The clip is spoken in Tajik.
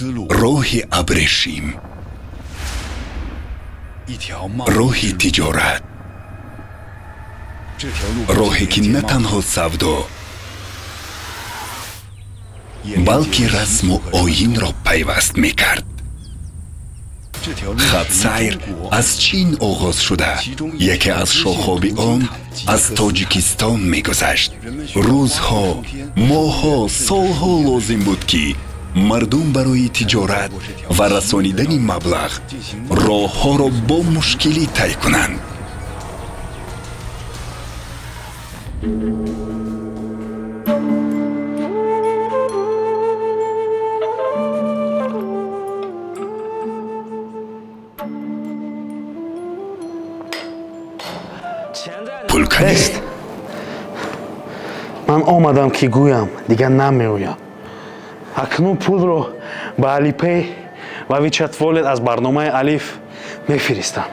Роҳи абрешим, роҳи тиҷорат, роҳе ки на танҳо савдо, балки расму оинро пайваст мекард. Хатсайр аз Чин оғоз шуда, яке аз шохоби он аз Тоҷикистон мегузашт. Рӯзҳо, моҳҳо, солҳо лозим буд, ки мардум барои тиҷорат ва расонидани маблағ роҳҳоро бо мушкилӣ тай кунанд. Нест. Ман омадам, ки гӯям, дигар намеоям. Акнун пулро ба Алипей ва WeChat Wallet аз барномаи Алиф мефиристам.